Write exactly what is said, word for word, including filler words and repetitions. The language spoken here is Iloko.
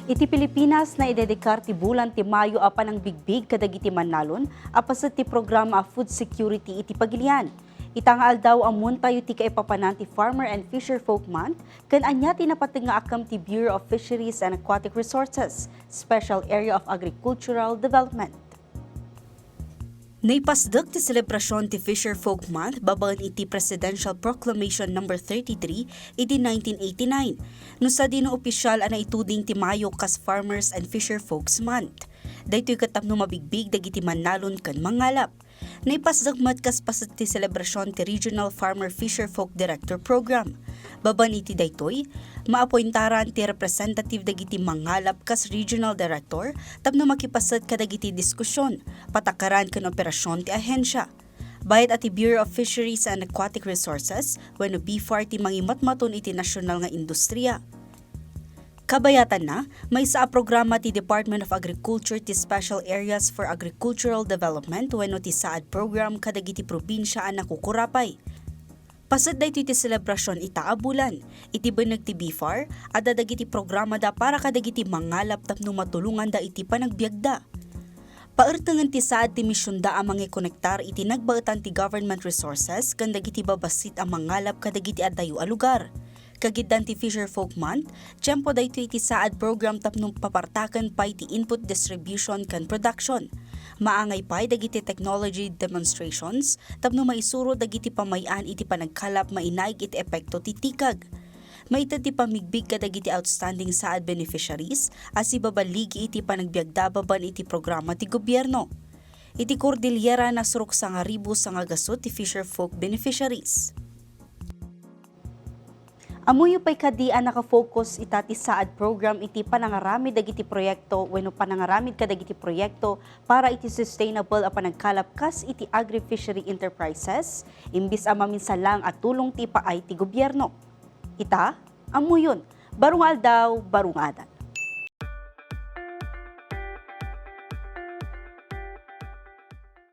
Iti Pilipinas, naidedikar ti bulan ti Mayo a panangbigbig kadagiti mannalon a paset ti programa a food security iti pagilian. Ita nga aldaw, ammoentayo ti kaipapanan ti Farmer and Fisher Folk Month ken ania ti napateg nga akkem ti Bureau of Fisheries and Aquatic Resources, Special Area of Agricultural Development. Naipasdek ti selebrasion ti Fisher Folk Month babaen iti Presidential Proclamation Number thirty-three idi nineteen eighty-nine, no sadino opisyal a naituding ti Mayo kas Farmers and Fisher Folks Month. Daytoy ket tapno mabigbig dagiti mannalon ken mangalap. Naipasdek met kas paset ti selebrasion ti Regional Farmer Fisher Folk Director Program. Babaen iti daytoy, maapointaran ti representative dagiti mangalap kas regional director tapno makipaset kadagiti diskusion, patakaran ken operasion ti ahensia. Bayat a ti Bureau of Fisheries and Aquatic Resources wenno BFAR ti mangimatmaton iti nasional nga industriya. Kabayatanna, maysa a programa ti Department of Agriculture ti Special Areas for Agricultural Development wenno ti SAAD program kadagiti probinsia a nakukurapay. Paset daytoy ti selebrasion ita a bulan. Iti benneg ti BFAR, adda dagiti programada para kadagiti mangalap tapno matulonganda iti panagbiagda. Paertengen ti SAAD ti misionda a mangikonektar iti nagbaetan ti government resources ken dagiti babassit a mangalap kadagiti adayo a lugar. Kagiddan ti Fisher Folk Month, tiempo daytoy iti SAAD program tapno papartaken pay ti input distribution ken production. Maangay pay dagiti technology demonstrations tapno maisuro dagiti pamay-an iti panagkalap mainaig iti epekto ti tikag. Maited ti pammigbig kadagiti outstanding SAAD beneficiaries a sibaballigi iti panagbiagda babaen iti programa ti gobierno. Iti Cordillera, nasurok sangaribu sangagasut ti Fisher Folk beneficiaries. Ammoyo pay kadi a nakafocus ita ti SAAD program iti panangaramid dagiti proyekto wenno panangaramid kadagiti proyekto para iti sustainable a panagkalap kas iti agri-fishery enterprises, imbis a maminsan laeng a tulong ti ipaay ti gobierno. Ita, ammoyon, baro nga aldaw, baro nga adat.